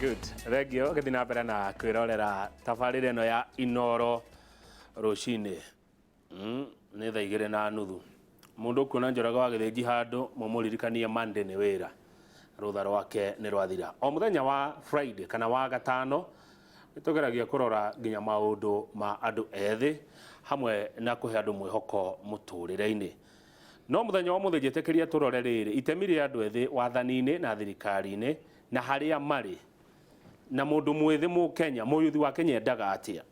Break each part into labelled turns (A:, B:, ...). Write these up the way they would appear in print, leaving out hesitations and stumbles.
A: Good. Thengio gĩthiĩ na mbere na kwĩrorera tabarĩra ĩno ya Inoro rũcinĩ. Nĩ thaa 2:30. Mũndũ ũkuona Njoroge wa Gĩthĩnji handũ mũmũririkanie Monday nĩ wĩra. Rũtha rwake nĩ rwathira. O mũthenya wa Friday kana wa gatano nĩ tũgeragia kũrora nginya maũndũ ma andũ ethĩ hamwe na kũhe andũ mwĩhoko mũtũrĩre-inĩ. No mũthenya wa ũmũthĩ njĩtĩkĩria tũrore rĩrĩ, itemi rĩa andũ ethĩ wathani-inĩ na thirikari-inĩ na harĩa marĩ, na mũndũ mwĩthĩ mũkenya, mũyuthi wa Kenya endaga atĩa.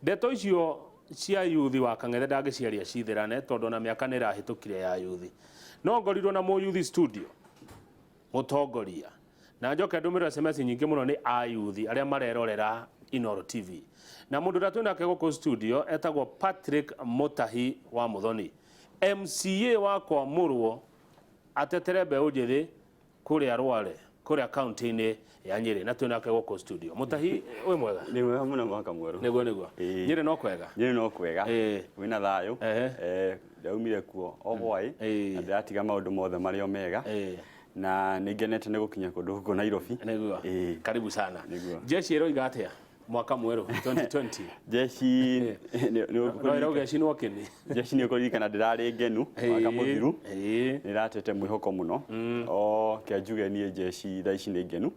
A: Ndeto icio cia yuthi wa Kang'ethe ndangĩciaria cithĩrane tondũ ona mĩaka nĩ ĩrahĩtũkire ya yuthi. No ngorirwo na mũyuthi studio mũtongoria na njoke ndũmĩrwo SMS nyingĩ mũno nĩ ayuthi arĩa marerorera Inooro TV. Na mũndũ ũrĩa twĩnake gũkũ studio etagwo Patrick Mutahi wa Muthoni, MCA wa Kwamũrwo, atetere mbeũ njĩthĩ kũrĩa Rware, kũrĩa kaunti-inĩ ya Nyĩrĩ, na twĩnake gũkũ studio. Mutahi, wĩ mwega?
B: Nĩ mwega mũno, mwaka mwerũ.
A: Nĩguo nĩguo.
B: Ĩĩ.
A: Nyĩrĩ no kwega?
B: Nyĩrĩ no kwega. Kwĩna thayũ. Ndaumire kuo o hwaĩ na ndĩratiga maũndũ mothe marĩ o mega. Na nĩ ngenete nĩ gũkinya kũndũ gũkũ Nairobi.
A: Nĩguo.
B: Ĩĩ.
A: Karibu sana.
B: Nĩguo.
A: Jeshi ĩroiga atĩa mwaka mwerũ 2020?
B: Jeshi
A: No ĩrauga ĩcinwo kĩni.
B: Jeshi nĩ ũkũririkana ndĩrarĩ ngenu mwaka mũthiru. Nĩ ĩratete mwĩhoko mũno. O kĩa njuge niĩ jeshi thaa ici nĩ ngenu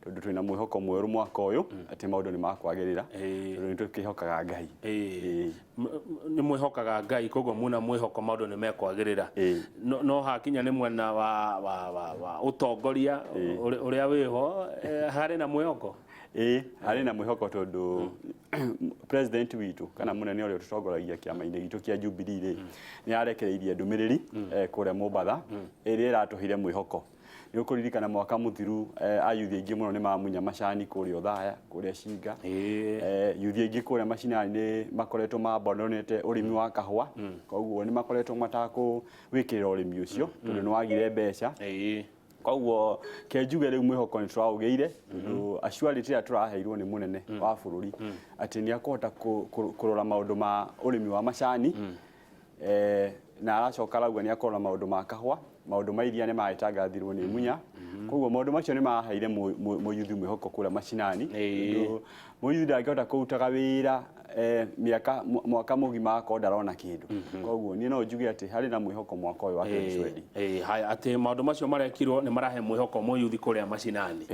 B: tondũ twĩna mwĩhoko mwerũ mwaka ũyũ atĩ maũndũ nĩ makwagĩrĩra tondũ nĩ tũkĩhokaga Ngai.
A: Nĩ mwĩhokaga Ngai, koguo mwĩna mwĩhoko maũndũ nĩ mekwagĩrĩra. No hakinya nĩ mwena wa ũtongoria ũrĩa wĩho, harĩ na mwĩhoko?
B: Ĩĩ, harĩ na mwĩhoko tondũ president witũ kana mũnene ũrĩa ũtũtongoragia kĩama-inĩ gitũ kĩa Jubilee rĩ, nĩ arekereirie ndũmĩrĩri kũrĩa Mombatha ĩrĩa ĩratũheire mwĩhoko. Nĩ ũkũririkana mwaka mũthiru ayuthi aingĩ mũno nĩ mamunya macani kũrĩa Othaya, kũrĩa Cinga. Yuthi aingĩ kũrĩa macinani nĩ makoretwo mabandonete ũrĩmi wa kahũa, koguo nĩ makoretwo matakũwĩkĩrĩra ũrĩmi ũcio tondũ nĩ wagire mbeca. Koguo ke njuge rĩu mwĩhoko nĩ tũraũgĩire tondũ assurity ĩrĩa tũraheirwo nĩ mũnene wa bũrũri atĩ nĩ akũhota kũrora maũndũ ma ũrĩmi wa macani, na aracoka arauga nĩ akũrora maũndũ ma kahũa, maũndũ ma iria nĩ magĩtangathirwo nĩ Munya. Koguo maũndũ macio nĩ maheire mũyuthi mwĩhoko kũrĩa macinani tondũ mũyuthi ndangĩhota kũrutaga wĩra mĩaka mwaka mũgima akorwo ndarona kĩndũ. Koguo niĩ no njuge atĩ harĩ na mwĩhoko mwaka ũyũ wa 2020.
A: Haya, atĩ maũndũ macio marekirwo nĩ marahe mwĩhoko mũyuthi kũrĩa macinani.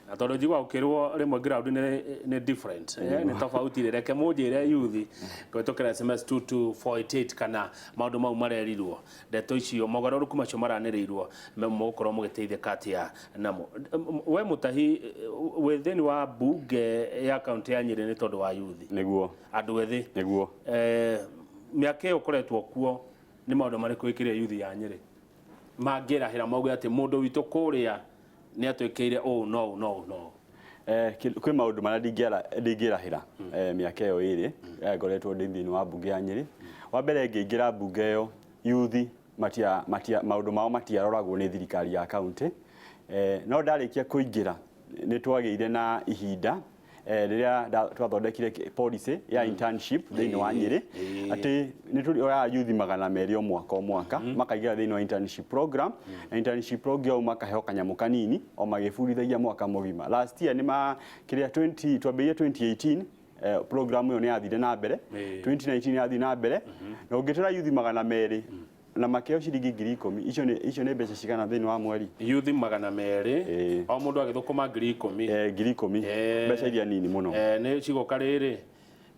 A: Na tondũ njiguaga ũkĩrwo rĩmwe ground nĩ different, nĩ tofauti rĩ, reke mũnjĩre yuthi kũhĩtũkĩra SMS 22488 kana maũndũ mau marerirwo, ndeto icio, mogarũrũku macio maranĩrĩirwo, mũgũkorwo mũgĩteithĩka atĩa namo. We Mũtahi, wĩ thĩinĩ wa mbunge ya kaunti ya Nyĩrĩ nĩ tondũ wa yuthi.
B: Nĩguo.
A: Andũ ethĩ.
B: Nĩguo.
A: Mĩaka ĩyo ũkoretwo kuo, nĩ maũndũ marĩkũ wĩkĩire yuthi ya Nyĩrĩ mangĩrahĩra mauge atĩ mũndũ witũ kũrĩa nĩ atwĩkĩire ũũ no ũũ no ũũ no ũũ?
B: Kwĩ maũndũ marĩa ndingĩrahĩra mĩaka ĩyo ĩrĩ ngoretwo ndĩ thĩinĩ wa mbunge ya Nyĩrĩ. Wa mbere ngĩingĩra mbunge ĩyo yuthi matia, matia, maũndũ mao matiaroragwo nĩ thirikari ya kaunti. No ndarĩkia kũingĩra nĩ twagĩire na ihinda rĩrĩa twathondekire policy ya internship thĩinĩ wa Nyĩrĩ atĩ nĩ tũrĩoyaga yuthi 200 o mwaka o mwaka makaingĩra thĩinĩ wa internship program, na internship program ĩyo makaheo kanyamũ kanini o magĩbundithagia mwaka mũgima. Last year nĩ ma kĩrĩa 20 twambĩrĩirie 2018, program ĩyo nĩ yathire na mbere, 2019 yathire na mbere, na ũngĩtara yuthi 200 na makĩheo ciringi 10,000, icio nĩ mbeca cigana thĩinĩ wa mweri?
A: Yuthi 200, o mũndũ agĩthũkũma 10,000.
B: 10,000, mbeca iria nini mũno.
A: Nĩ cigoka rĩrĩ,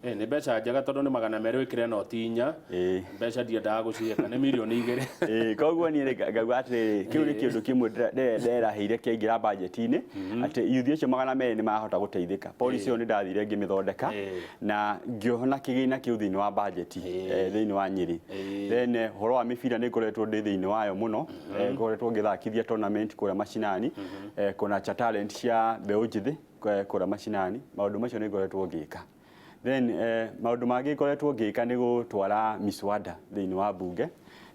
A: nĩ mbeca njega tondũ nĩ 200 wĩkĩre noti inya. Mbeca ndiendaga gũciĩka, nĩ mirioni 2.
B: Koguo niĩ ngauga atĩrĩrĩ, kĩu nĩ kĩndũ kĩmwe nderahĩire kĩaingĩra bajeti-inĩ atĩ yuthi acio 200 nĩ marahota gũteithĩka. Policy ĩyo nĩ ndathire ngĩmĩthondeka na ngĩona kĩgĩna kĩu thĩinĩ wa bajeti thĩinĩ wa Nyĩrĩ. Then ũhoro wa mĩbira nĩ ngoretwo ndĩ thĩinĩ wayo mũno. Ngoretwo ngĩthakithia tournament kũrĩa macinani, kũnacha talent cia mbeũ njĩthĩ kũrĩa macinani. Maũndũ macio nĩ ngoretwo ngĩka. Then maũndũ mangĩ ngoretwo ngĩka nĩ gũtwara miswada thĩinĩ wa mbunge.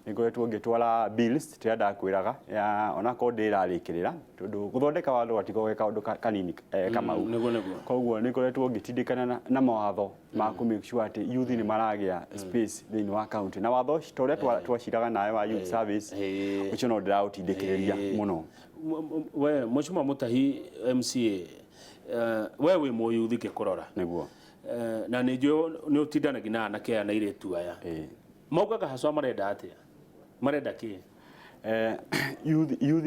B: Nĩ ngoretwo ngĩtwara bills tĩrĩa ndakwĩraga ya onakorwo ndĩrarĩkĩrĩra tondũ gũthondeka watho gatikoragwo ge kaũndũ kanini, Kamau.
A: Nĩguo nĩguo.
B: Koguo nĩ ngoretwo ngĩtindĩkana na mawatho ma kũ make sure atĩ youth nĩ maragĩa space thĩinĩ wa county, na watho ũcio ta ũrĩa twaciraga nawe wa youth service ũcio no ndĩraũtindĩkĩrĩria mũno.
A: We Mheshimiwa Mutahi MCA. We wĩ mũyuthi ngĩkũrora.
B: Nĩguo.
A: Na nĩ njũĩ nĩ ũtindanagia na anake aya na airĩtu aya. Maugaga haswa marenda atĩa? Marenda kĩ?
B: Youth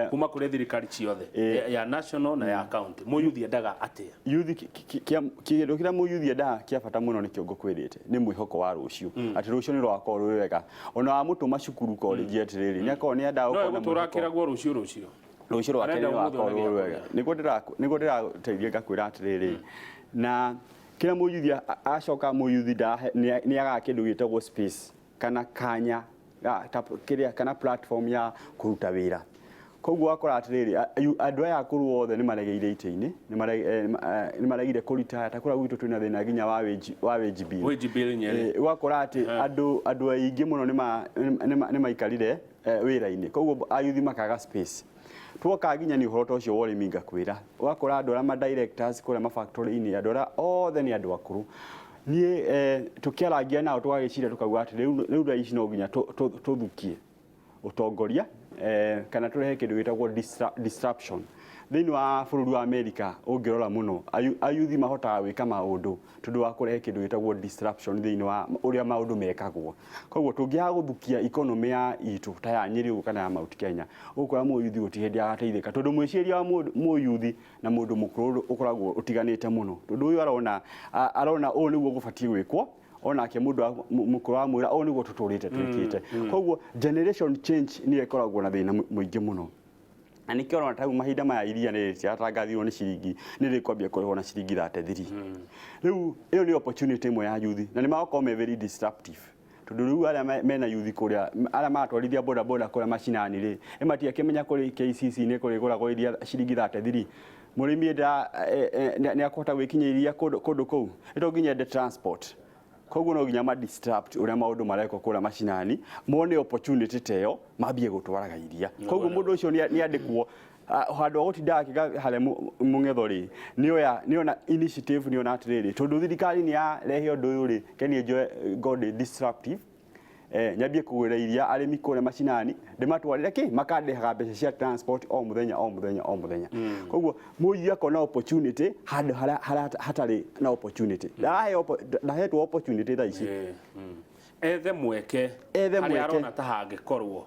A: Kuma kũrĩ thirikari ciothe ya national na ya county. Mũyuthi endaga atĩa?
B: Youth, kĩndũ kĩrĩa mũyuthi endaga kĩa bata mũno nĩkĩo ngũkwĩrĩte, nĩ mwĩhoko wa rũciũ, atĩ rũciũ nĩ rũgakorwo rwĩ wega. Ona wamũtũma cukuru college atĩrĩrĩ, nĩ akorwo nĩ endaga
A: No
B: gũkorwo na
A: egũtũra
B: mwĩhoko.
A: Akĩragwo rũciũ rũciũ.
B: Rũciũ rwake
A: Arenda
B: nĩ
A: ũmũthĩ
B: rũgakorwo
A: one
B: rwĩ
A: gĩa
B: wega. Nĩguo ndĩrateithia ngakwĩra atĩrĩrĩ, na kĩrĩa mũyuthi acoka mũyuthi nĩ agaga kĩndũ gĩtagwo space kana kanya kĩrĩa kana platform ya kũruta wĩra. Koguo wakora atĩrĩrĩ, andũ aya akũrũ othe nĩ maregeire itĩ-inĩ, nĩ maregire kũritaya. Ta kũrĩa gwitũ twĩna thĩna nginya wa wage bill.
A: Wage bill Nyeri.
B: Ũgakora atĩ andũ aingĩ mũno nĩ maikarire wĩra-inĩ, koguo ayuthi makaga space. Tuoka nginya nĩ ũhoro ta ũcio wa ũrĩmi, ngakwĩra ũgakora andũ arĩa ma directors kũrĩa mafactory-inĩ, andũ arĩa othe nĩ andũ akũrũ. Niĩ tũkĩarangia nao tũgagĩciria, tũkauga atĩ rĩu thaa ici no nginya tũthukie ũtongoria kana tũrehe kĩndũ gĩtagwo disruption thĩinĩ wa bũrũri wa America. Ũngĩrora mũno, ayuthi mahotaga gwĩka maũndũ tondũ wa kũrehe kĩndũ gĩtagwo disruption thĩinĩ wa ũrĩa maũndũ mekagwo. Koguo tũngĩaga gũthukia economy ya itũ ta ya Nyĩrĩ ũguo kana ya Mount Kenya, ũgũkora mũyuthi gũtirĩ hĩndĩ agateithĩka, tondũ mwĩcirĩrie wa mũyuthi na mũndũ mũkũrũ ũkoragwo ũtiganĩte mũno, tondũ ũyũ arona ũũ nĩguo gũbatiĩ gwĩkwo, onake mũndũ mũkũrũ amwĩra ũũ nĩguo tũtũrĩte twĩkĩte. Koguo generation change nĩyo ĩkoragwo na thĩna mũingĩ mũno, na nĩkĩo ũrona ta rĩu mahinda maya iria nĩ rĩratangathirwo nĩ ciringi nĩ rĩkwambia kũrĩhwo na ciringi 33. Rĩu ĩyo nĩ opportunity ĩmwe ya youth, na nĩ magakorwo me very disruptive, tondũ rĩu arĩa mena youth kũrĩa, arĩa maratwarithia boda boda kũrĩa macinani rĩ, ĩ matiakĩmenya kũrĩ KCC nĩ kũrĩgũragwo iria ciringi 33. Mũrĩmi enda nĩ akũhota gwĩkinyia iria kũndũ kũu, nĩ to nginya ende transport. Koguo no nginya ma disrupt ũrĩa maũndũ marekwo kũrĩa macinani, mone opportunity ta ĩyo, mambie gũtwaraga iria. Koguo mũndũ ũcio nĩ andĩkwo handũ wa gũtinda akĩga harĩa mũng'etho rĩ, nĩoya nĩona initiative, nĩona atĩrĩrĩ, tondũ thirikari nĩ yarehe ũndũ ũyũ rĩ, ke niĩ njoe ngo ndĩ disruptive, nyambie kũgũrĩra iria arĩmi kũrĩa macinani, ndĩmatwarĩre kĩ makandĩhaga mbeca cia transport o mũthenya o mũthenya o mũthenya. Koguo mũigi akona opportunity handũ harĩa hatarĩ na opportunity. Ndahetwo opportunity thaa ici.
A: Ethe mweke
B: Ethe
A: harĩa
B: mweke.
A: Arona ta hangĩkorwo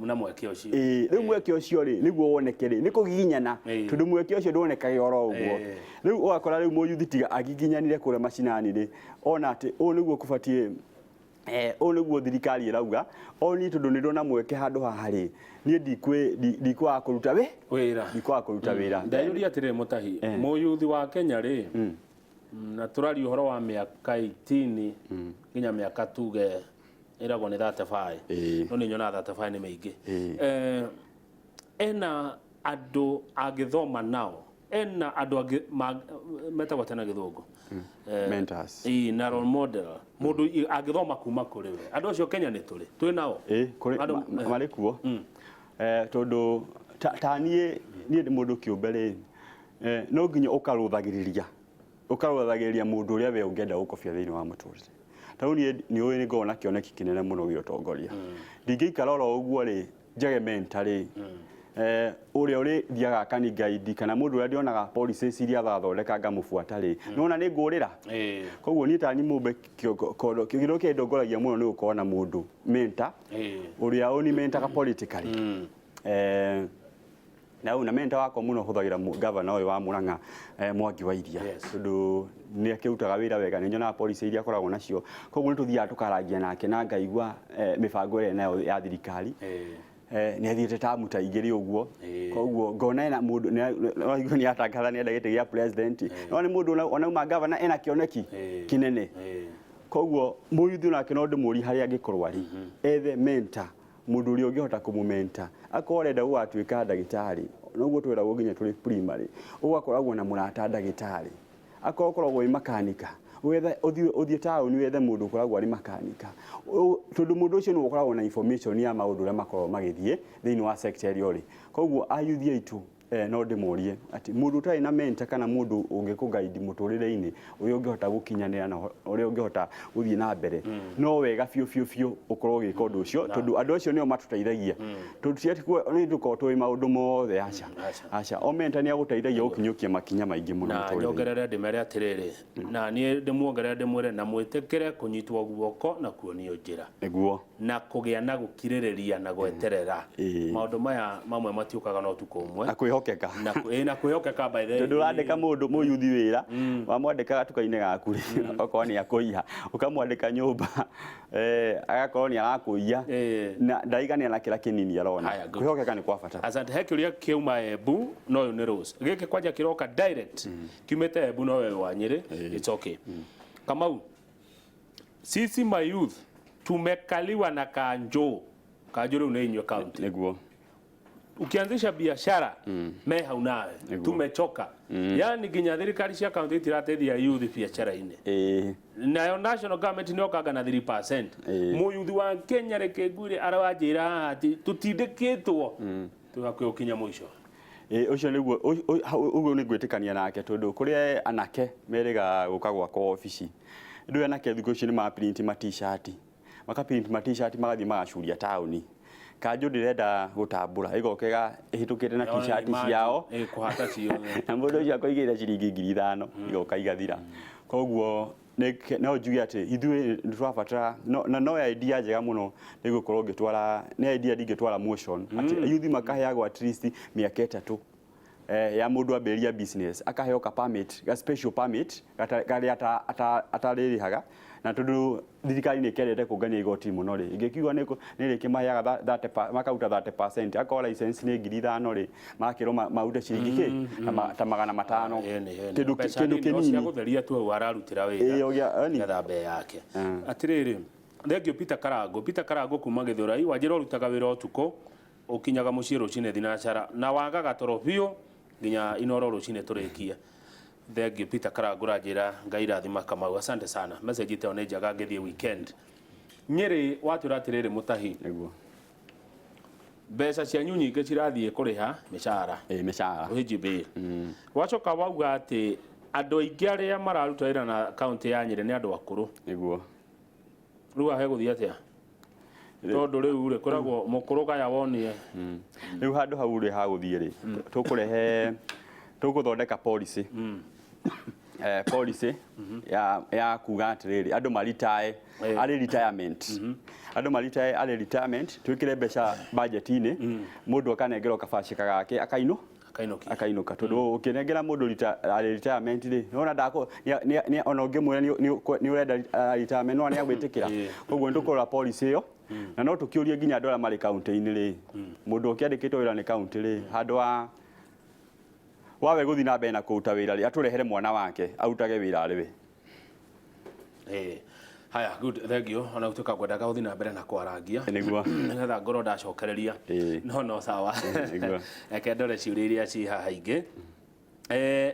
A: na mweke ũcio.
B: Ĩĩ, rĩu mweke ũcio rĩ, nĩguo woneke rĩ, nĩ kũgiginyana, tondũ mweke ũcio ndwonekage oro ũguo. Rĩu ũgakora rĩu mũyuthi tiga agiginyanire kũrĩa macinani rĩ, ona atĩ ũũ nĩguo kũbatiĩ, ũũ nĩguo thirikari ĩrauga, o niĩ tondũ nĩ ndona mweke handũ haha rĩ, niĩ ndikwaga kũruta wĩ
A: wĩra.
B: Ndikwaga kũruta wĩra.
A: Ndeyũria atĩrĩrĩ, Mũtahi, mũyuthi wa Kenya rĩ, na tũraria ũhoro wa mĩaka 18 nginya mĩaka tuge ĩragwo nĩ 35, no nĩ nyonaga 35 nĩ mĩingĩ. Ena andũ angĩthoma nao, ena andũ angĩ metagwo atĩa na Gĩthũngũ?
B: Mentors.
A: Ĩĩ, na role model, mũndũ angĩthoma kuma kũrĩ we. Andũ acio Kenya nĩ tũrĩ twĩ nao?
B: Ĩ, kũrĩ marĩ kuo. Tondũ ta niĩ ndĩ mũndũ kĩũmbe rĩ, no nginya ũkarũthagĩrĩria mũndũ ũrĩa we ũngĩenda gũkobia thĩinĩ wa mũtũrĩre. Ta rĩu niĩ nĩ ũĩ nĩ ngoragwo na kĩoneki kĩnene mũno gĩa ũtongoria. Ndingĩikara oro ũguo rĩ, njage mentor rĩ, ũrĩa ũrĩthiaga akani-guide, kana mũndũ ũrĩa ndĩonaga policies iria arathondeka ngamũbuata rĩ, nĩwona nĩ ngũrĩra. Koguo niĩ ta niĩ mũmbe kĩndũ kĩrĩa ndongoragia mũno nĩ gũkorwo na mũndũ mentor ũrĩa ũnimentaga politically. Na rĩu na mentor wakwa mũno hũthagĩra governor ũyũ wa Murang'a, Mwangi wa Iria, tondũ nĩ akĩrutaga wĩra wega, nĩ nyonaga policy iria akoragwo nacio. Koguo nĩ tũthiaga tũkarangia nake na ngaigua mĩbango ĩrĩa nayo ya thirikari. Nĩ athiĩte tamu ta igĩrĩ ũguo. Koguo ngona ena mũndũ waigua nĩ atangatha nĩ enda gĩtĩ gĩa president, no nĩ mũndũ onauma governor ena kĩoneki kĩnene. Koguo mũyuthi onake no ndĩmũrie harĩa angĩkorwo arĩ, ethe mentor, mũndũ ũrĩa ũngĩhota kũmũmenta. Akorwo ũrenda gũgatuĩka ndagĩtarĩ, noguo twĩragwo nginya tũrĩ primary, ũgakoragwo na mũrata ndagĩtarĩ. Akorwo ũkoragwo wĩ makanika, wethe ũthiĩ taũni wethe mũndũ ũkoragwo arĩ makanika, tondũ mũndũ ũcio nĩwe ũkoragwo na information ya maũndũ ũrĩa makoragwo magĩthiĩ thĩinĩ wa sector ĩrĩa ũrĩ. Koguo ayuthi aitũ No ndĩmorie atĩ mũndũ ũtarĩ na mentor kana mũndũ ũngĩkũ-guide mũtũrĩre-inĩ ũrĩa ũngĩhota gũkinyanĩra na ũrĩa ũngĩhota gũthiĩ na mbere, no wega biũ biũ biũ ũkorwo ũgĩka ũndũ ũcio, tondũ andũ acio nĩo matũteithagia, tondũ ti atĩ nĩ tũkorwo tũĩ maũndũ mothe, aca.
A: Aca.
B: Aca, o mentor nĩ agũteithagia gũkinyũkia makinya maingĩ mũno
A: Na
B: mũtũrĩre-inĩ.
A: Nyongerere ndĩmere atĩrĩrĩ, na niĩ ndĩmuongerere ndĩmwĩre na mwĩtĩkĩre kũnyitwo guoko na kuonio njĩra na kũgĩa na gũkirĩrĩria na gweterera. Maũndũ maya mamwe matiũkaga na ũtukũ ũmwe.
B: Na kwĩhokeka.
A: Na kwĩhokeka, by the way.
B: Tondũ ũrandĩka mũndũ mũyuthi wĩra, wamwandĩka gatuka-inĩ gaku rĩ, okorwo nĩ akũiya, ũkamwandĩka nyũmba, agakorwo nĩ arakũiya na ndaiganĩra na kĩrĩa kĩnini arona.
A: Haya, good.
B: Kwĩhokeka nĩ kwa bata.
A: Asante. He kĩũria kĩauma Embu, no ũyũ nĩ Rose. Gĩkĩ kwanja kĩroka direct kiumĩte Embu, no wewe wa Nyĩrĩ. It's okay. Kamau, sisi ma youth tumekaliwa na kanjo. Kanjo rĩu nĩ inyuĩ county. Ukianzisha biashara me hau nawe. Tumechoka, yani nginya thirikari cia county itirateithia youth biashara-inĩ. Nayo national government nĩ okaga na 3%. Mũyuthi wa Kenya, reke ngwĩre, aranjĩra haha atĩ tũtindĩkĩtwo tũgakũĩ ũkinya mũico.
B: Ũcio nĩguo ũguo nĩ ngwĩtĩkania nake, tondũ kũrĩ anake merĩga gũka gwakwa obici. Rĩu anake thikũ ici nĩ ma print ma T-shirt, maka print ma T-shirt, magathiĩ magacuria taũni, kanjũ ndĩrenda gũtambũra, ĩgoka ĩhĩtũkĩte na T-shirt ciao.
A: Kũhata ciothe.
B: Na mũndũ ũcio akoigĩra ciringi 5,000, igoka igathira. Koguo no njuge atĩ ithuĩ nĩ tũrabatara na no idea njega mũno nĩ gũkorwo ngĩtwara, nĩ idea ndingĩtwara motion atĩ yuthi makaheagwo at least mĩaka 3 ya mũndũ ambĩrĩria business, akaheo ka permit, ga special permit karĩa atarĩrĩhaga. Na tondũ thirikari nĩ ĩkendete kũngania igoti mũno rĩ, ingĩkiuga nĩ rĩkĩmaheaga makaruta 30%. Akorwo license nĩ 5,000 rĩ, makĩrwo marute ciringi kĩ ta 500.
A: Ĩni, ĩni.
B: Kĩndũ
A: Mbeca
B: kĩndũ
A: nini no cia
B: kĩnini.
A: Gũtheria tu hau ararutĩra wĩra
B: Ĩĩ, yani.
A: Nĩgetha mbee yake. Atĩrĩrĩ, thank you Peter Karango. Peter Karango kuma Gĩthũrai, wanjĩra ũrutaga wĩra ũtukũ, ũkinyaga mũciĩ rũcinĩ thinacara na wagaga toro biũ nginya Inoro rũcinĩ tũrĩkie. Thank you Peter Karango, ranjĩra Ngai rathima Kamau. Asante sana, message ĩyo nĩ njega ngĩthiĩ weekend. Nyĩrĩ watwĩra atĩrĩrĩ, Mũtahi, mbeca cianyu nyingĩ cirathiĩ kũrĩha mĩcara.
B: Ĩĩ, mĩcara.
A: HGB. Wacoka wauga atĩ andũ aingĩ arĩa mararuta wĩra na kaunti ya Nyĩrĩ nĩ andũ akũrũ. Rĩu haha gũthiĩ atĩa, tondũ rĩu rĩ kwĩragwo mũkũrũ gaya wonie?
B: Rĩu handũ hau rĩ hagũthiĩ rĩ, tũkũrehe, tũgũthondeka policy, policy ya kuga atĩrĩrĩ, andũ maritae arĩ retirement, andũ maritae arĩ retirement, twĩkĩre mbeca budget-inĩ, mũndũ akanengerwo kabacĩka gake akainũ
A: Akainũkia.
B: Akainũka, tondũ ũkĩnengera mũndũ arĩ retirement rĩ, nĩwona ndakũ ona ũngĩmwĩra nĩ ũrenda retirement, no nĩ agwĩtĩkĩra. Koguo nĩ tũkũrora policy ĩyo, na no tũkĩũrie nginya andũ arĩa marĩ kaunti-inĩ rĩ, mũndũ ũkĩandĩkĩtwo wĩra nĩ kaunti rĩ, handũ wa wawe gũthiĩ na mbere na kũruta wĩra rĩ, atũrehere mwana wake arutage wĩra arĩ we.
A: Haya, good, thank you. Ona gũtuĩka ngwendaga gũthiĩ na mbere na kwarangia nĩgetha ngorwo ndacokereria, no sawa. Reke ndore ciũria iria ci haha ingĩ.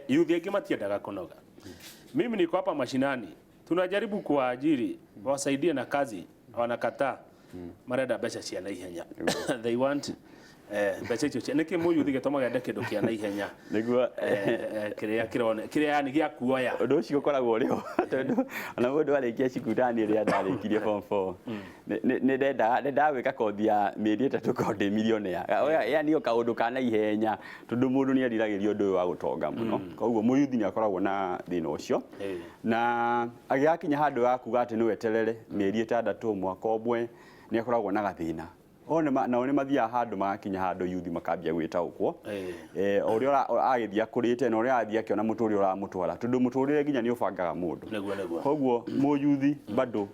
A: Yuthi aingĩ matiendaga kũnoga. Mimi niko hapa mashinani, tunajaribu kuwaajiri wasaidie na kazi, wanakataa, marenda mbeca cia naihenya. They want mbeca icio cia nĩkĩ mũyuthi gĩtũmaga ende kĩndũ kĩa naihenya? Kĩrĩa kĩrone kĩrĩa yani gĩa kuoya.
B: Ũndũ ũcio ũkoragwo ũrĩ ho, tondũ ona mũndũ arĩkia cukuru, tani rĩrĩa ndarĩkirie form 4, nĩ ndendaga gwĩka kothi ya mĩeri 3 korwo ndĩ millionaire, yani o kaũndũ ka naihenya, tondũ mũndũ nĩ eriragĩria ũndũ ũyũ wa gũtonga mũno. Koguo mũyuthi nĩ akoragwo na thĩna ũcio, na agĩgakinya handũ ya kuga atĩ nĩ weterere mĩeri 6, mwaka ũmwe, nĩ akoragwo na gathĩna. O nao nĩ mathiaga handũ, magakinya handũ yuthi makambia gwĩtaũkwo o ũrĩa agĩthiĩ akũrĩte na ũrĩa arathiĩ akĩona mũtũrĩre ũramũtwara, tondũ mũtũrĩre nginya nĩ ũbangaga mũndũ.
A: Nĩguo nĩguo.
B: Koguo mũyuthi bado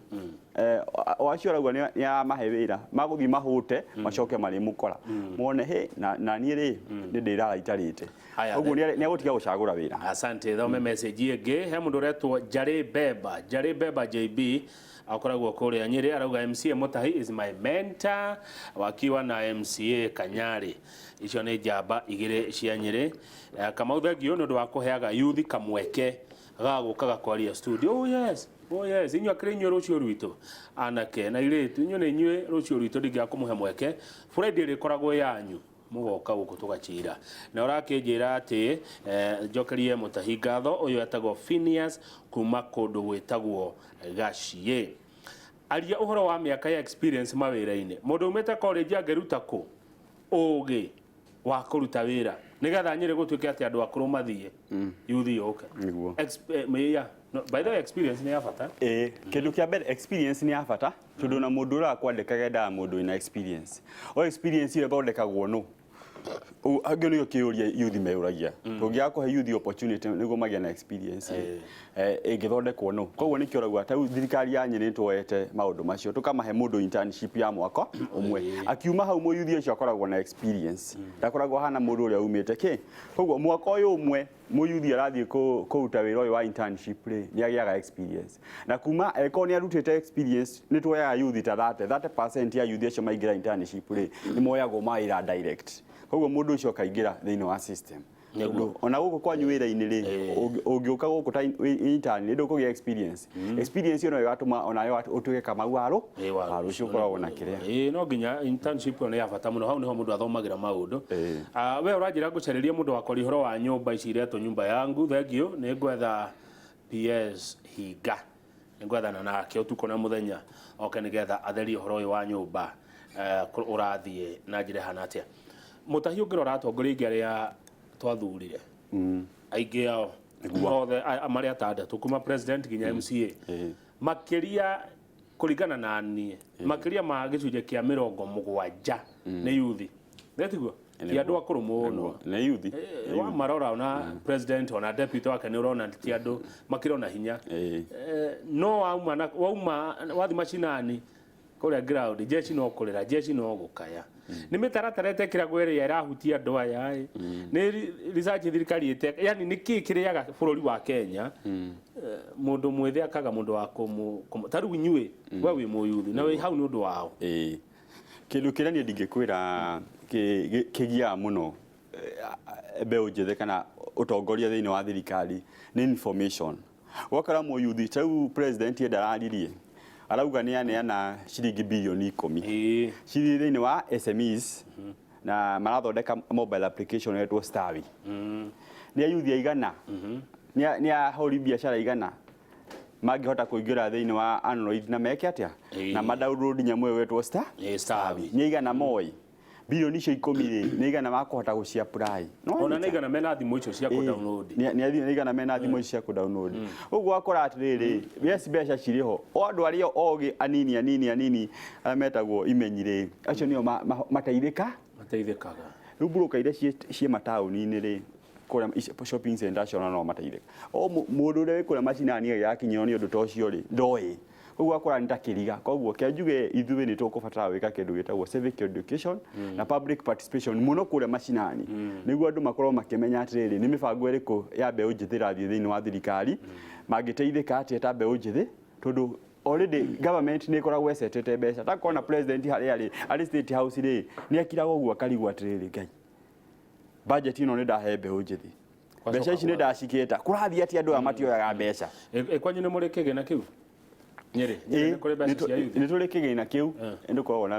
B: o acio arauga nĩ aramahe wĩra, magũthiĩ mahũte, macoke marĩmũkora mone hĩ na niĩ rĩ nĩ ndĩrara itarĩte.
A: Haya,
B: Koguo nĩ agũtiga gũcagũra wĩra.
A: Asante. Thome message ĩngĩ. He mũndũ ũretwo Njari Beba, Njari Beba JB, akoragwo kũrĩa Nyĩrĩ, arauga MCA Mutahi is my mentor wakiwa na MCA Kanyari. Icio nĩ njamba igĩrĩ cia Nyĩrĩ. Kamau, thank you nĩ ũndũ wa kũheaga youth kamweke ga gũkaga kwaria studio. Oh yes. Oh yes, inyuĩ akĩrĩ inyuĩ rũciũ rwitũ, anake na irĩtu, inyuĩ nĩ inyuĩ rũciũ rwitũ. Ndingĩaga kũmũhe mweke. Friday ĩrĩkoragwo yanyu. Mũgoka gũkũ tũgacira na ũrakĩnjĩra atĩ njokerie Mũtahi ngatho. Ũyũ etagwo Phineas kuma kũndũ gwĩtagwo Gaciĩ. Aria ũhoro wa mĩaka ya experience mawĩra-inĩ. Mũndũ umĩte college angĩruta kũ ũgĩ wa kũruta wĩra nĩgetha Nyĩrĩ gũtuĩke atĩ andũ akũrũ mathiĩ, yuthi yũke?
B: Nĩguo.
A: Yeah. No, by the way, experience nĩ ya bata.
B: Ĩĩ, kĩndũ kĩa mbere, experience nĩ ya bata, tondũ na mũndũ ũrĩa akwandĩkaga endaga mũndũ wĩna experience. O experience ĩyo ĩthondekagwo nũ? Angĩ nĩo kĩũria youth meyũragia. Tũngĩaga kũhe youth opportunity nĩguo magĩe na experience rĩ, ĩngĩthondekwo nũ? Koguo nĩkĩo ũraigua ta rĩu thirikari ya Nyĩrĩ nĩtuoete maũndũ macio, tũkamahe mũndũ internship ya mwaka ũmwe. Akiuma hau, mũyuthi ũcio akoragwo na experience, ndakoragwo ahana mũndũ ũrĩa umĩte kĩ. Koguo mwaka ũyũ ũmwe mũyuthi arathiĩ kũruta wĩra ũyũ wa internship rĩ, nĩ agĩaga experience, na kuma angĩkorwo nĩ arutĩte experience, nĩ tuoyaga youth ta 30% ya youth acio maingĩra internship rĩ, nĩ moyagwo mawĩra direct. Koguo mũndũ ũcio akaingĩra thĩinĩ wa system. Tondũ ona gũkũ kwanyu wĩra-inĩ rĩ, ũngĩũka gũkũ ta intern nĩ ndũkũgĩa experience. Experience ĩyo no ĩgatũma onawe ũtuĩke Kamau wa
A: wa
B: wa rũciũ, ũkoragwo na kĩrĩa.
A: Ĩĩ, no nginya internship ĩyo nĩ ya bata mũno. Hau nĩho mũndũ athomagĩra maũndũ. Ah, we ũranjĩra ngũcarĩrie mũndũ wa kwaria ũhoro wa nyũmba ici iretwo Nyumba Yangu. Thank you. Nĩ ngwetha PS Hinga, nĩ ngwethana nake ũtukũ na mũthenya oke nĩgetha atherie ũhoro ũyũ wa nyũmba, ũrathiĩ na njĩra ĩhana atĩa. Mũtahi, ũngĩrora atongoria aingĩ arĩa twathurire, aingĩ ao othe marĩ atandatũ, kuma president nginya MCA, makĩria kũringana na niĩ, makĩria ma gĩcunjĩ kĩa 70 nĩ yuthi. Nĩtiguo ti andũ akũrũ mũno?
B: Nĩ yuthi.
A: Wamarora, ona president ona deputy wake, nĩ ũrona ti andũ makĩrĩ ona hinya. No wauma wauma wathi macinani kũrĩa ground, jeshi no kũrĩra, jeshi no gũkaya. Nĩ mĩtaratara ĩtekĩragwo ĩrĩa ĩrahutia andũ aya ĩ. Nĩ research thirikari ĩte, yani nĩ kĩĩ kĩrĩaga bũrũri wa Kenya? Mũndũ mwĩthĩ akaga mũndũ wa ta rĩu inyuĩ, we wĩ mũyuthi na wĩ hau nĩ ũndũ wao.
B: Ĩĩ, kĩndũ kĩrĩa niĩ ndingĩkwĩra kĩgiaga mũno mbeũ njĩthĩ kana ũtongoria thĩinĩ wa thirikari nĩ information. Gwakora mũyuthi ta rĩu president enda araririe, arauga nĩ aneana ciringi bilioni 10 cirĩ thĩinĩ wa SMEs na marathondeka mobile application ĩretwo Stawi. Nĩ ayuthi aigana, nĩ ahũri biacara igana mangĩhota kũingĩra thĩinĩ wa Android na meke atĩa na madownload nyamũ ĩyo ĩtwo Star?
A: Stawi.
B: Nĩ igana moĩ bilioni icio 10 rĩ, nĩ igana makũhota gũci apply?
A: Ona nĩ igana mena thimũ icio cia kũ-download?
B: Nĩ igana mena thimũ icio cia kũ-download? Ũguo wakora atĩrĩrĩ, yes, mbeca cirĩ ho, o andũ arĩa ogĩ anini anini anini arĩa metagwo imenyi rĩ, acio nĩo mateithĩka.
A: Mateithĩkaga.
B: Rĩu mburoka iria ciĩ mataũni-inĩ rĩ, kũrĩa shopping center, acio ona no mateithĩka. O mũndũ ũrĩa wĩ kũrĩa macinani agĩgakinyĩrwo nĩ ũndũ ta ũcio rĩ, ndoĩ. Koguo wakora nĩ ta kĩriga. Koguo kĩa njuge, ithuĩ nĩ tũkũbatara gwĩka kĩndũ gĩtagwo civic education na public participation mũno kũrĩa macinani, nĩguo andũ makorwo makĩmenya atĩrĩrĩ, nĩ mĩbango ĩrĩkũ ya mbeũ njĩthĩ ĩrathiĩ thĩinĩ wa thirikari, mangĩteithĩka atĩa ta mbeũ njĩthĩ, tondũ already government nĩ ĩkoragwo ĩcetete mbeca. Takona president harĩa arĩ State House rĩ, nĩ akiraga ũguo akarigwo atĩrĩrĩ, Ngai, budget ĩno nĩ ndahe mbeũ njĩthĩ, mbeca ici nĩ ndacikĩta, kũrathiĩ atĩa andũ aya matioyaga mbeca?
A: Kwanyu nĩ mũrĩ kĩgĩna kĩu Nyĩrĩ? Nyĩrĩ nĩ kũrĩ mbeca cia youth?
B: Nĩ tũrĩ kĩgĩna kĩu. Nĩ tũkoragwo na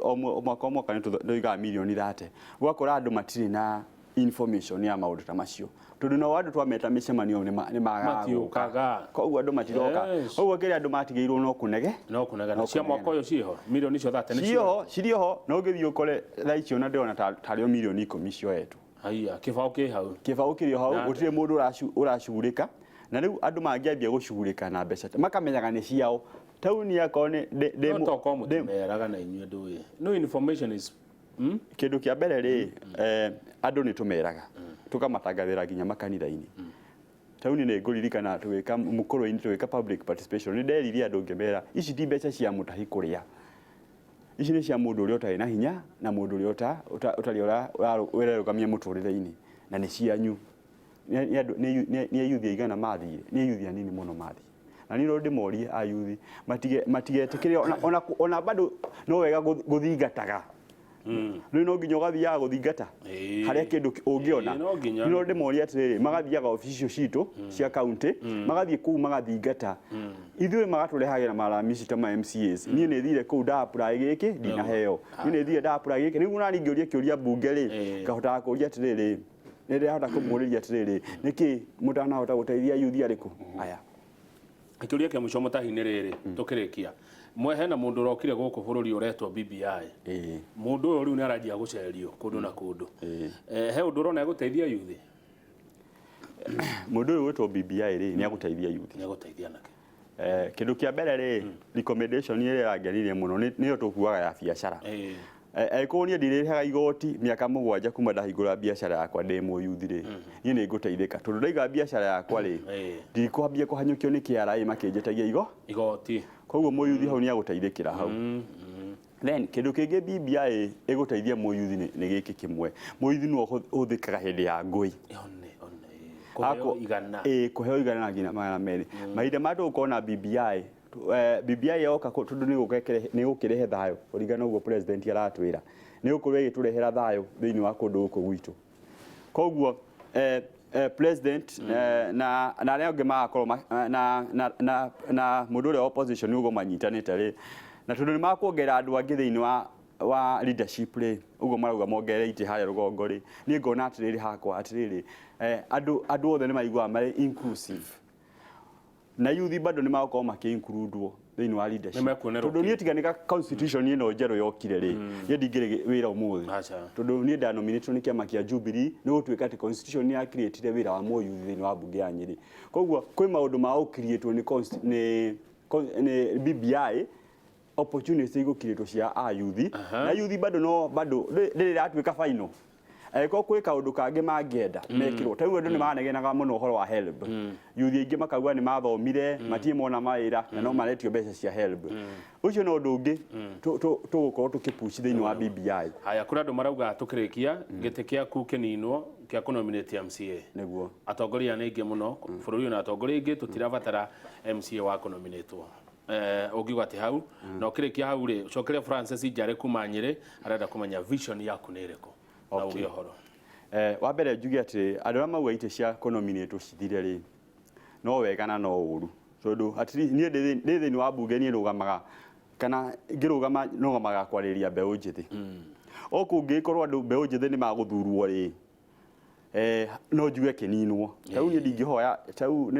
B: o mwaka o mwaka nĩ tũigaga milioni 30. Ũgakora andũ matirĩ na information ya maũndũ ta macio, tondũ nao andũ twameta mĩcemanio nĩ magaga gũka.
A: Matiũkaga.
B: Koguo andũ matiroka. Koguo kĩrĩa andũ matigĩirwo no kũnege.
A: No kũnegena.
B: No
A: Cia mwaka
B: kũnegena.
A: ũyũ ciĩho milioni icio 30 nĩ
B: Ciĩho, cirĩ ho, no ũngĩthiĩ ũkore thaa ici ona ndĩrona tarĩo milioni 10 cioetwo.
A: Haiya, kĩbaũ kĩ hau.
B: Kĩbaũ kĩrĩ o hau. Gũtirĩ mũndũ ũracugurĩka, na rĩu andũ mangĩambia gũcugurĩka na mbeca makamenyaga nĩ ciao tauni akorwo nĩ
A: No tokorwo mũtimeraga na inyuĩ ndũĩ no information is
B: Kĩndũ kĩa mbere rĩ, andũ nĩ tũmeraga, tũkamatangathĩra nginya makanitha-inĩ. Tauni nĩ ngũririkana tũgĩka mũkũrũ-inĩ, tũgĩka public participation, nĩ nderirie andũ ngĩmera ici ti mbeca cia mũtahi kũrĩa, ici nĩ cia mũndũ ũrĩa ũtarĩ na hinya na mũndũ ũrĩa ũtarĩ ũrerũgamia mũtũrĩre-inĩ, na nĩ cianyu. Nĩ ayuthi aigana mathire? Nĩ ayuthi anini mũno mathire, na niĩ no ndĩmorie ayuthi matigetĩkĩre ona bado no wega gũthingataga. Rĩu no nginya ũgathiaga gũthingata harĩa kĩndũ ũngĩona.
A: Ĩĩ, no nginya.
B: No ndĩmorie atĩrĩrĩ, magathiaga obici icio citũ cia kaunti, magathiĩ kũu magathingata, ithuĩ magatũrehagĩra maramici ta ma MCAs. Niĩ nĩ thire kũu nda apply gĩkĩ, ndinaheo. Niĩ nĩ thire nda apply gĩkĩ. Rĩu nani ngĩũria kĩũria mbunge rĩ, ngahotaga kũũria atĩrĩrĩ, nĩ ndĩrahota kũmũrĩria atĩrĩrĩ, nĩkĩ mũtanahota gũteithia yuthi arĩkũ aya?
A: Kĩũria kĩa mũico mũtahi nĩ rĩrĩ, tũkĩrĩkia mwe, hena mũndũ ũrokire gũkũ bũrũri ũretwo BBI. Mũndũ ũyũ rĩu nĩ aranjia gũcerio kũndũ na kũndũ. He ũndũ ũrona egũteithia yuthi?
B: Mũndũ ũyũ gwĩtwo BBI rĩ, nĩ agũteithia yuthi.
A: Nĩ egũteithia nake?
B: Kĩndũ kĩa mbere rĩ, recommendation ĩrĩa ĩrangenirie mũno nĩyo tũkuaga ya biacara. Angĩkorwo niĩ ndirĩhaga igoti mĩaka 7 kuma ndahingũra biacara yakwa ndĩ mũyuthi rĩ, niĩ nĩ ngũteithĩka tondũ ndaiga biacara yakwa rĩ, ndikwambia kũhanyũkio nĩ KRA makĩnjĩtagia
A: igoti.
B: Koguo mũyuthi hau nĩ agũteithĩkĩra hau. Then kĩndũ kĩngĩ BBI ĩgũteithia mũyuthi nĩ gĩkĩ kĩmwe, mũyuthi nĩwe ũhũthĩkaga hĩndĩ ya ngũĩ.
A: One one kũheo 100.
B: Ĩĩ, kũheo 100 na nginya 200. Mahinda maya tũgũkorwo na BBI, BBI yoka tondũ nĩ gũkĩrehe thayũ kũringana na ũguo president aratwĩra, nĩ gũkorwo ĩgĩtũrehera thayũ thĩinĩ wa kũndũ gũkũ gwitũ. Koguo president na arĩa angĩ magakorwo na mũndũ ũrĩa wa opposition ũguo manyitanĩte rĩ, na tondũ nĩ makuongerera andũ angĩ thĩinĩ wa leadership rĩ, ũguo marauga mongerere itĩ harĩa rũgongo rĩ, niĩ ngona atĩrĩrĩ hakwa atĩrĩrĩ, andũ othe nĩ maiguaga marĩ inclusive, na youth bado nĩ magũkorwo makĩ-include thĩinĩ wa leadership.
A: Nĩmekuonerwo.
B: Tondũ niĩ tiga nĩ constitution ĩno njerũ yokire rĩ, niĩ ndingĩrĩ wĩra ũmũthĩ.
A: Aca.
B: Tondũ niĩ ndanominĩtwo nĩ kĩama kĩa Jubilee, nĩ gũtuĩka atĩ constitution nĩ ya-creatire wĩra wa mũyuthi thĩinĩ wa mbunge ya Nyĩrĩ. Koguo kwĩ maũndũ ma gũcreatwo nĩ BBI, opportunities igũcreatwo cia ayuthi, na yuthi bado no bado rĩrĩ rĩratuĩka final. Angĩkorwo kwĩ kaũndũ kangĩ mangĩenda mekĩrwo, ta rĩu andũ nĩ manegenaga mũno ũhoro wa HELB. Yuthi aingĩ makauga nĩ mathomire, matirĩ mona mawĩra na no maretio mbeca cia HELB. Ũcio no ũndũ ũngĩ tũgũkorwo tũkĩpush thĩinĩ wa BBI.
A: Haya, kũrĩ andũ marauga tũkĩrĩkia, gĩtĩ gĩaku kĩninwo kĩa kũnominate MCA.
B: Nĩguo.
A: Atongoria nĩ aingĩ mũno bũrũri ũyũ na atongoria aingĩ, tũtirabatara MCA wa kũnominatwo. Ũngiuga atĩ hau na ũkĩrĩkia hau rĩ, ũcokerie Francis Njare kuma Nyĩrĩ, arenda kũmenya vision yaku nĩ ĩrĩkũ na ũgĩe ũhoro.
B: Wa mbere njuge atĩ andũ arĩa mauga itĩ cia kũnominatwo cithire rĩ, no wega na no ũru, tondũ at least niĩ ndĩ thĩinĩ wa mbunge, niĩ rũgamaga kana ngĩrũgama nũgamaga kwarĩria mbeũ njĩthĩ. O kũngĩkorwo andũ mbeũ njĩthĩ nĩ magũthurwo rĩ, no njuge kĩninwo. Ta rĩu niĩ ndingĩhoya, ta rĩu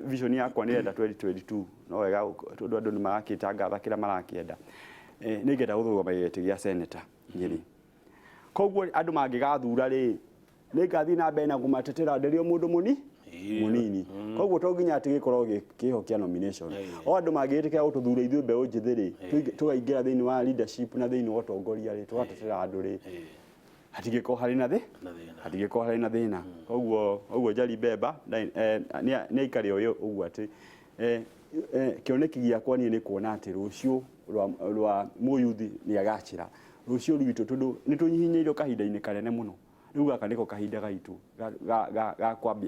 B: vision yakwa nĩ ĩrenda 2022, no wega tondũ andũ nĩ marakĩtangatha kĩrĩa marakĩenda. Nĩ ngenda gũthurwo gĩtĩ gĩa senator Nyĩrĩ. Koguo andũ mangĩgathura rĩ, nĩ ngathiĩ na mbere na kũmatetera ndĩrĩ o mũndũ mũnini. Koguo to nginya atĩ gĩkorwo kĩho kĩa nomination. O andũ mangĩĩtĩkĩra gũtũthura ithuĩ mbeũ njĩthĩ rĩ, tũkaingĩra thĩinĩ wa leadership na thĩinĩ wa ũtongoria rĩ, tũgatetera andũ rĩ, hatingĩkorwo harĩ na hatingĩkorwo harĩ na thĩna. Koguo ũguo Njari Mbemba nĩ aikare ũyũ ũguo atĩ kĩoneki gĩakwa niĩ nĩ kuona atĩ rũciũ rwa mũyuthi nĩ agacĩra. Rũciũ rwitũ tondũ nĩ tũnyihinyĩirio kahinda-inĩ kanene mũno. Rĩu gaka nĩko kahinda gaitũ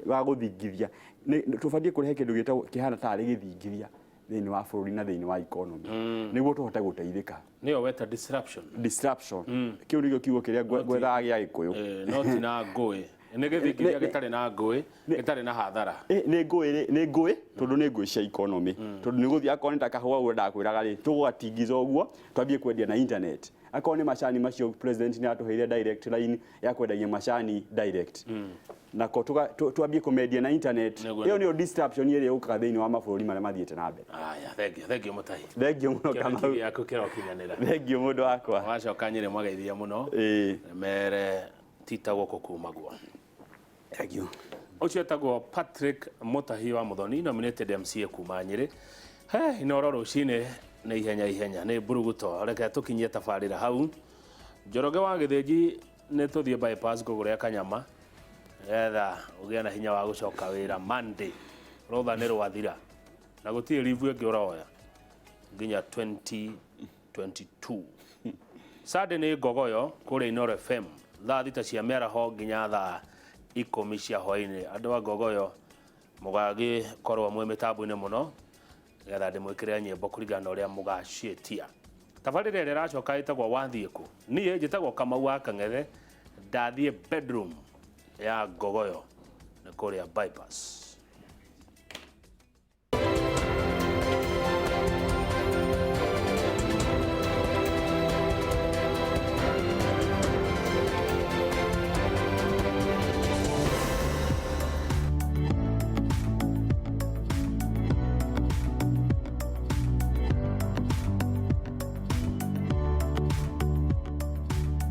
B: ga gũthingithia. Tũbatiĩ kũrehe kĩndũ gĩtagwo kĩhana tarĩ gĩthingithia thĩinĩ wa bũrũri na thĩinĩ wa economy, nĩguo tũhote gũteithĩka.
A: Nĩyo weta disruption.
B: Disruption, kĩu nĩkĩo kiugo kĩrĩa ngwethaga gĩa Gĩkũyũ.
A: No ti na ngũĩ, nĩ gĩthingithia gĩtarĩ na ngũĩ, gĩtarĩ na hathara.
B: Nĩ ngũĩ, nĩ ngũĩ tondũ nĩ ngũĩ cia economy, tondũ nĩ gũthiĩ akorwo nĩ ta kahũa ũguo ndakwĩraga rĩ, tũgũgatingiza ũguo twambie kwendia na internet. Akorwo nĩ macani macio, president nĩ atũheire direct line ya kwendagia macani direct, nako twambie kũmendia na internet. Ĩyo nĩyo disruption ĩrĩa yũkaga thĩinĩ wa mabũrũri marĩa mathiĩte na mbere.
A: Aya, thank you, thank you Mũtahi.
B: Thank you mũno Kamau.
A: Kĩoneki gĩaku kĩrokinyanĩra.
B: Thank you mũndũ wakwa.
A: Wacoka Nyĩrĩ mwageithia mũno. Mere tita gũkũ kumagwo.
B: Thank you.
A: Ũcio etagwo Patrick Mũtahi wa Mũthoni, nominated MCA kuma Nyĩrĩ. He, Inoro rũcinĩ nĩ ihenya ihenya, nĩ mburuguto. Reke tũkinyie tabarĩra hau. Njoroge wa Gĩthĩnji, nĩ tũthiĩ bypass ngũgũre kanyama nĩgetha ũgĩe na hinya wa gũcoka wĩra Monday. Rũtha nĩ rwathira na gũtirĩ leave ĩngĩ ũroya nginya 2022. Sunday nĩ Ngogoyo kũrĩa Inoro FM thaa 6 cia mĩaraho nginya thaa 10 cia hwaĩ-inĩ. Andũ a Ngogoyo mũgagĩkorwo mwĩ mĩtambo-inĩ mũno nĩgetha ndĩmwĩkĩre nyĩmbo kũringana na ũrĩa mũgaciĩtia. Tabarĩra ĩrĩa ĩracoka ĩtagwo wathiĩ kũ. Niĩ njĩtagwo Kamau wa Kang'ethe, ndathiĩ bedroom ya Ngogoyo nĩ kũrĩa bypass.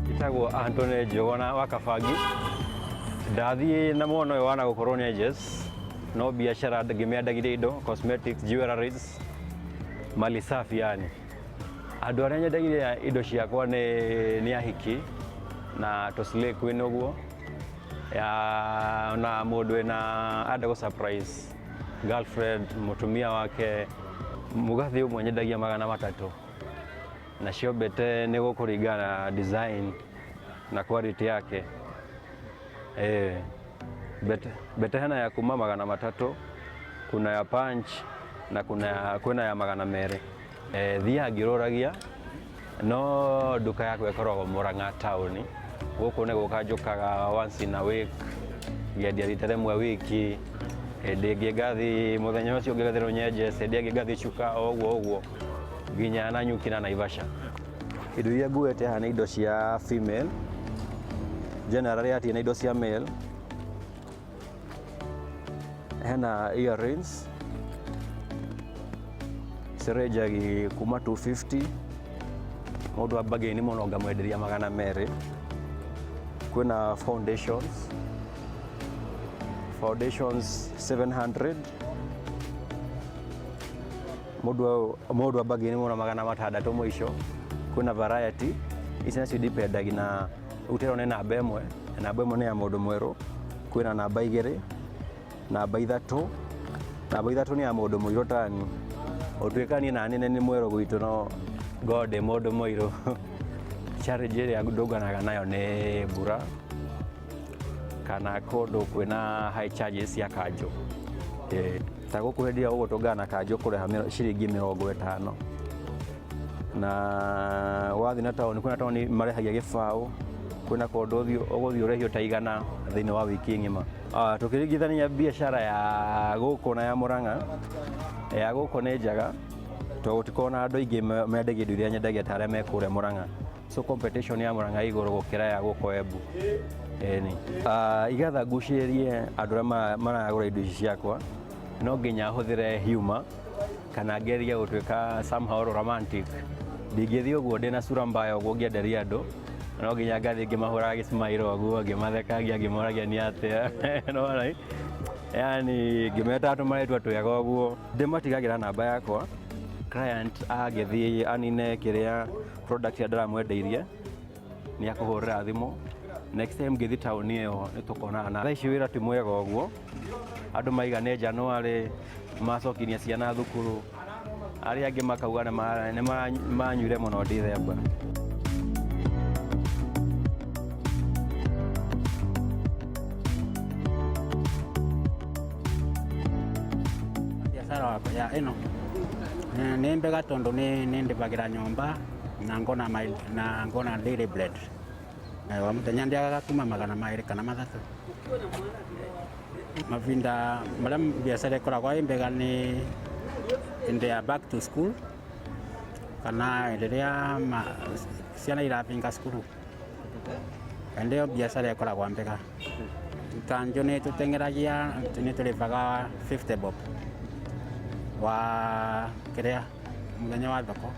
C: Njĩtagwo Anthony Njũgũna wa Kabangi. Ndathiĩ na mwana ũyũ wana gũkorwo nĩ Ages, no biacara ngĩmĩendagiria indo, cosmetics, jewelries, mali safi yani. Andũ arĩa nyendagiria indo ciakwa nĩ ahiki na tũ slay queen ũguo ya, na mũndũ wĩna enda gũ surprise girlfriend, mũtumia wake. Mũgathĩ ũmwe nyendagia 300, nacio mbete nĩ gũkũringana na design na quality yake. Mbete hena ya kuma 300, kuna ya punch na kwĩna ya 200. Thiaga ngĩrũragia no nduka yakwa ĩkoragwo Murang'a taũni. Gũkũ nĩ gũka njũkaga once in a week, ngĩendia rita rĩmwe wiki. Hĩndĩ ĩngĩ ngathiĩ mũthenya ũcio ũngĩ ngathiĩ Runyenjes, hĩndĩ ĩngĩ ngathiĩ Chuka, o ũguo ũguo nginya Nanyuki na Naivasha. Indo iria nguĩte haha nĩ indo cia female, generally hatirĩ na indo cia male. Hena earrings cirenjagi kuma 250, mũndũ wa bargain mũno ngamwenderia 200. Kwĩna foundations, foundations 700, mũndũ wa bargain mũno 600 mũico. Kwĩna variety ici nacio dependagi na rĩu nĩ namba ĩmwe, namba ĩmwe nĩ ya mũndũ mwerũ, kwĩna namba igĩrĩ, namba ithatũ, namba ithatũ nĩ ya mũndũ mũirũ tani. Ũtuĩka niĩ na nĩ mwerũ gwitũ no God ndĩ mũndũ mũirũ. Challenge ĩrĩa ndũnganaga nayo nĩ mbura kana kũndũ kwĩna high charges cia kanjũ. Ta gũkũ hĩndĩ ĩrĩa ũgũtũngana na kanjũ kũrĩha ciringi 50, na wathiĩ na taũni, kwĩna taũni marĩhagia gĩbaũ, kwĩna kũndũ ũgũthiĩ ũrĩhio ta 100 thĩinĩ wa wiki ng'ima. Tũkĩringithania biacara ya gũkũ na ya Murang'a, ya gũkũ nĩ njega tondũ gũtikoragwo na andũ aingĩ mendagia indo iria nyendagia ta arĩa me kũrĩa Murang'a. So competition ya Murang'a ĩ igũrũ gũkĩra ya gũkũ Embu. Ĩni. Igetha ngucĩrĩrie andũ arĩa maragũra indo ici ciakwa, no nginya hũthĩre humor kana ngerie gũtuĩka somehow romantic. Ndingĩthiĩ ũguo ndĩna sura mbaya ũguo ngĩenderia andũ, no nginya ngathiĩ ngĩmahũraga gĩsmile ũguo, ngĩmathekagia, ngĩmoragia nĩ atĩa. Nĩwona? Yani ngĩmetaga tũmarĩtwa twega ũguo. Ndĩmatigagĩra namba yakwa, client angĩthiĩ anine kĩrĩa product ĩrĩa ndĩramwendeirie, nĩ akũhũrĩra thimũ. Next time ngĩthiĩ taũni ĩyo nĩ tũkonana. Thaa ici wĩra ti mwega ũguo, andũ maiga nĩ January macokirie ciana thukuru, arĩa angĩ makauga nĩ manyuire mũno December.
D: Biacara ya ĩno nĩ mbega tondũ nĩ ndĩbagĩra nyũmba na ngona na ngona daily bread. Wa mũthenya ndĩagaga kuma 200 kana 300. Mavinda marĩa biacara ĩkoragwo ĩ mbega nĩ hĩndĩ ya back to school kana hĩndĩ ĩrĩa ciana irabinga cukuru, hĩndĩ ĩyo biacara ĩkoragwo mbega. Kanjũ nĩ tũteng'eragia, nĩ tũrĩbaga 50 bob wa kĩrĩa mũthenya wa thoko.